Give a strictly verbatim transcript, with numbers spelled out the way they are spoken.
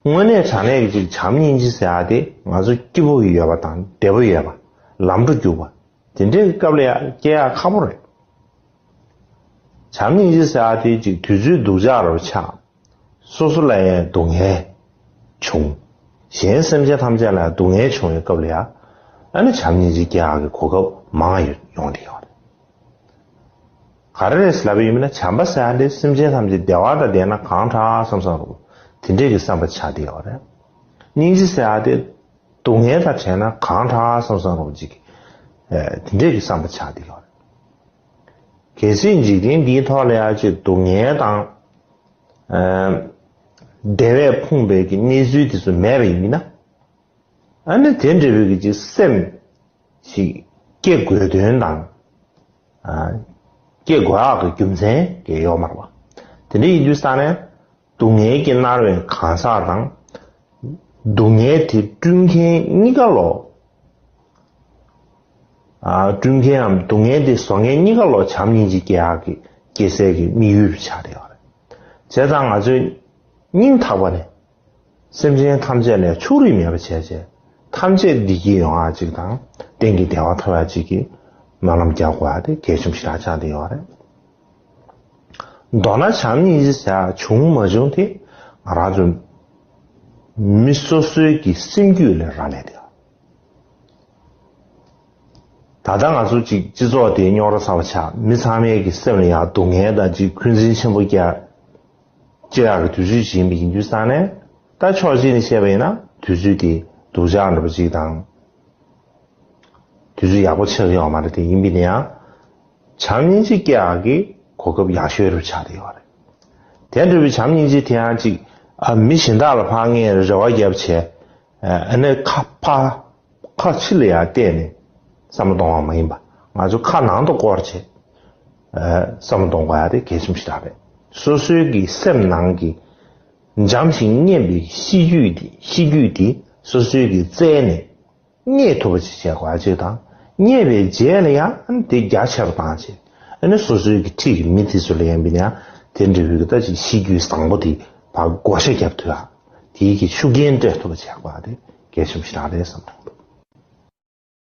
དངོས་གནས་དྲང་གནས་ཀྱི་ཅིག་བྱམས་སྙིང་རྗེ་ཟེར་ཡ་དེ་ང་ཚོ་སྐྱིད་པོ་ཡོད་པ་དང་བདེ་པོ་ཡོད་པ། ལམ་འགྲོ་རྒྱུག་པ། དེ་འདྲའི་སྐབས་ལ་ཡ་སྐྱེ་ཡ་ཁག་པོ་རེད། བྱམས་སྙིང་རྗེ་ཟེར་ཡ་དེ་ཅིག་དུས་ཚོད་སྡུག་ཅག་རུ་ཆགས། སོ་སོ་ལ་ཡང་སྡུག་བསྔལ་བྱུང་། གཞན་སེམས་ཅན་ཐམས་ཅད་ལ་སྡུག་བསྔལ་བྱུང་བའི་སྐབས་ལ་ཡང་། ཨ་ནི་བྱམས་སྙིང་རྗེ་སྐྱེ་ཡག་གི་གོ་སྐབས་མང་ཡོང་བསྡད་ཡོད་རེད། ག་རེ་རེད་ལབ་པ་ཡིན་ན། བྱམས་པ་ཟེར་ཡ་འདི་སེམས་ཅན་ཐམས་ཅད་བདེ་བ་དང་ལྡན་ན་གང་དྲག་བསམ་བསམ་རུ། དེ་འདྲས་ཀྱི་བསམ་པ་ཆགས་བསྡད་ཡོད་རེད། སྙིང་རྗེ་ཟེར་ཡ་དེ་སྡུག་བསྔལ་དང་བྲལ་ན་གང་དྲག་བསམ་བསམ་རུ་ཅིག་དེ་འདྲས་ཀྱི་བསམ་པ་ཆགས་བསྡད་ཡོད་རེད། གལ་སྲིད་འཇིག་རྟེན་འདིའི་ཐོག་ལ་ཡང་ཅིག་སྡུག་བསྔལ་དང་། ཨ། བདེ་བས་ཕོངས་པའི་གི་གནས་ཚུལ་དེ་ཚོ་མེད་པ་ཡིན་ན། ཨ་ནི་དེ་འདྲ་བའི་གི་ཅིག་སེམས་ཤིག་སྐྱེ་དགོས་དོན་དང་། ཨ། སྐྱེ་དགོས་ཡག་གི་རྒྱུ་མཚན་གི་ཡོད་མ་རེད་པ། དེ་འདྲ་ཡིན་དུས་ཙང་ནས། སྡུག་བསྔལ་གྱིས་མནར་བའི་གང་ཟག་དང་། སྡུག་བསྔལ་དེ་བསྐྲུན་མཁན་གཉིས་ཀ་ལོ། ཨ། བསྐྲུན་མཁན་ནམ་སྡུག་བསྔལ་དེ་བཟོ་མཁན་གཉིས་ཀ་ལོ་བྱམས་སྙིང་རྗེ་སྐྱེ་ཡག་གི་སྐྱེ་སའི་གི་དམིགས་ཡུལ་ཆགས་བསྡད་ཡོད་རེད། བྱས་ཙང་ང་ཚོས་སྙིང་ཐག་པ་ནས་སེམས་ཅན་ཐམས་ཅད་ལ་ཕྱོགས་རིས་མེད་པ་བྱས་བྱས། ཐམས་ཅད་བདེ་སྐྱིད་ཡོང་ཡག་ཅིག་དང་གཏན་གྱི་བདེ་བ་ཐོབ་ཡག་ཅིག་གི་སྨོན་ལམ་རྒྱག་དགོས་ཡག་དེ་གལ་ཆེན་པོ་ཞེ་དྲག་ཆགས་བསྡད་ཡོད་རེད། མདོར་ན་བྱམས་སྙིང་རྗེ་ཟེར་ཡག་བྱུང་མ་བྱུང་དེ་ང་རང་ཚོ་མི་སོ་སོའི་གི་སེམས་རྒྱུད་ལ་རག་ལས་བསྡད་ཡོད། ད་ལྟ་ང་ཚོ་ཅིག་སྤྱི་ཚོགས་དེ་རྙོག་དྲ་ཚ་བ་ཆགས། མི་ཚང་མའི་གི་སེམས་ལ་ཡང་སྡུག་བསྔལ་དང་ཅིག་འཁོན་འཛིན་ཆེན་པོ་སྐྱེ་སྐྱེ་ཡག་གི་དུས་ཚོད་ཅིག་ཡིན་པ་ཡིན་དུས་ཙང་ནས། ད་ཕྱོགས་གཅིག་ནས་བཤད་པ་ཡིན་ན་དུས་ཚོད་དེ་སྡུག་ཅག་འདྲ་པོ་ཅིག་དང་། དུས་ཚོད་ཡག་པོ་ཆགས་ཡོད་མ་རེད། དེ་ཡིན་པ་ཡིན་ན་ཡང་། བྱམས་སྙིང་རྗེ་སྐྱེ་ཡག་གི་གོ་སྐབས་ཡག་ཤོས་རུ་ཆགས་བསྡད་ཡོད་རེད། དེ་འདྲ་བའི་བྱམས་སྙིང་རྗེ་དེ་ཡང་ཅིག་ཨ། མི་གཞན་དག་ལ་ཕར་ངས་རེ་བ་བརྒྱབ་བྱས། ཨ་ནི་ཁ་ཕར། ཁ་ཕྱི་ལ་ཡར་བལྟས་ནས་བསམ་བློ་གཏོང་བ་མ་ཡིན་པ། ང་ཚོ་ཁ་ནང་དུ་བསྐོར་བྱས། ཨ། བསམ་བློ་གཏོང་དགོས་ཡ་དེ་གལ་ཆེན་པོ་ཞིག་རེད། སོ་སོའི་གི་སེམས་ནང་གི་འཇམ་ཞིང་མཉེན་པའི་གཤིས་རྒྱུད་དེ། གཤིས་རྒྱུད་དེ་སོ་སོའི་གི་རྩལ་ནས་རྙེད་ཐུབ་པ་ཞིག་བྱེད་དགོས་ཡ་ཅིག་དང་། རྙེད་པའི་རྗེས་ལ་ཡང་དེ་རྒྱ་ཆེ་རུ་བཏང་བྱས། ཨ་ནི་སོ་སོའི་གི་འཁྲིས་ཀྱི་མི་དེ་ཚོ་ལ་ཡིན་པ་ཡིན་ན་ཡང་དེ་འདྲ་བའི་གི་ད་ཅིག་གཤིས་རྒྱུད་བཟང་པོ་དེ་ཕར་བགོ་བཤའ་རྒྱབ་ཐུབ་ཡ། དེའི་གི་ཤུགས་རྐྱེན་སྤྲད་ཐུབ་པ་བྱེད་དགོས་ཡ་དེ་གལ་ཆེན་པོ་ཞིག་རེད་བསམ་གྱི་འདུག